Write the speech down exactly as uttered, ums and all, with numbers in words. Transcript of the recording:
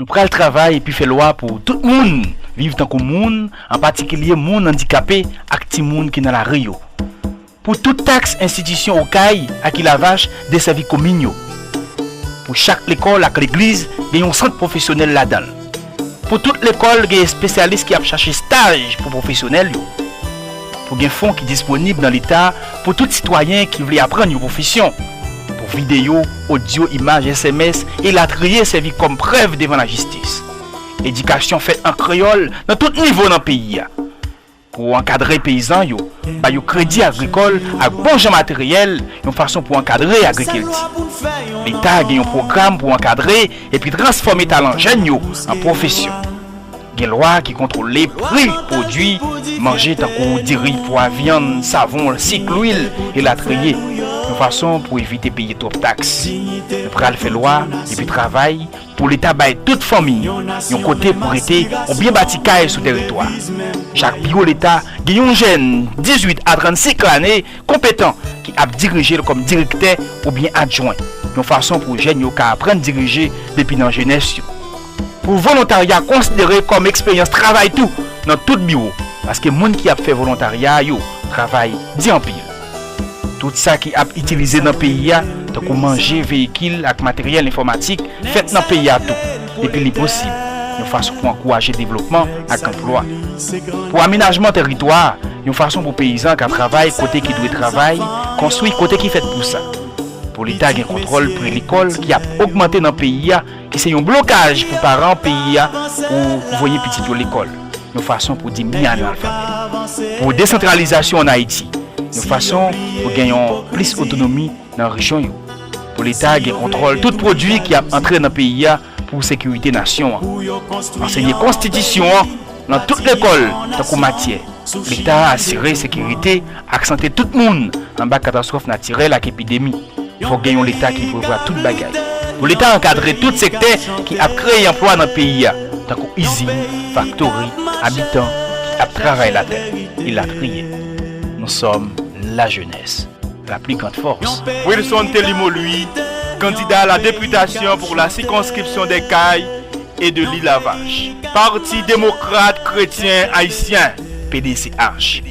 Nou pral travay epi fè lwa pou tout moun viv tankou moun, an patikilye moun andikape ak timoun ki nan lari yo. Pou tout taks enstitisyon Okay ak Ilavach desèvi komin yo. Pou chak lekòl ak legliz gen yon sant pwofesyonèl ladan l. Pou tout lekòl gen espesyalis ki ap chache estaj pou pwofesyonèl yo. Pou gen fon ki disponib nan Leta pou tout sitwayen ki vle aprann yon pwofesyon. Pou videyo, odyo, imaj, S M S, elatriye sèvi kòm prèv devan lajistis. Edikasyon fèt an kreyòl nan tout nivo nan peyi a. Pou ankadre peyizan yo, ba yo kredi agrikòl ak bon jan materyèl, yon fason pou ankadre agrikilti. Leta gen yon pwogram pou ankadre epi transfòme talan jèn yo an pwofesyon. Gen lwa ki kontwole pri pwodui manje tankou diri, pwa, vyann, savon, sik, lwil, elatriye, yon fason pou evite peye twòp taks. Nou pral fè lwa epi travay pou Leta bay tout fanmi yon kote pou rete oubyen bati kay sou tèritwa. Chak biwo Leta gen yon jèn dizuit a trannsenk lane konpetan ki ap dirije l kòm direktè oubyen adjwen, yon fason pou jèn yo ka aprann dirije depi nan jenès yo. Pou volontarya konsidere kòm eksperyans travay tou nan tout biwo, paske moun ki ap fè volontarya yo travay di anpil. Tout sa ki ap itilize nan peyi a, tankou manje, veyikil ak materyèl enfòmatik, fèt nan peyi a tou, depi li posib, yon fason pou ankouraje devlopman ak anplwa. Pou amenajman tèritwa a, yon fason pou peyizan ka travay kote ki dwe travay, konstwi kote ki fèt pou sa. Pou Leta gen kontwòl pri lekòl ki ap ogmante nan peyi a, ki se yon blokaj pou paran peyi a pou voye pitit yo lekòl, yon fason pou diminye analfabèt. Pou desantralizasyon ann Ayiti, yon fason pou gen yon plis otonomi nan rejyon yo. Pou Leta gen kontwòl tout pwodui ki ap antre nan peyi a pou sekirite nasyon an. Ansenye konstitisyon an nan tout lekòl tankou matyè. Leta asire sekirite ak sante tout moun anba katastwòf natirèl ak epidemi. Fòk gen yon Leta ki prevwa tout bagay. Pou Leta ankadre tout sektè ki ap kreye anplwa nan peyi a, tankou izin, faktori, abitan ki ap travay latè, elatriye. Nous sommes la jeunesse, la plus grande force. Wilson Telimo Louis, candidat à la députation pour la circonscription des Cayes et de l'Île à Vache. Parti démocrate chrétien haïtien, P D C H.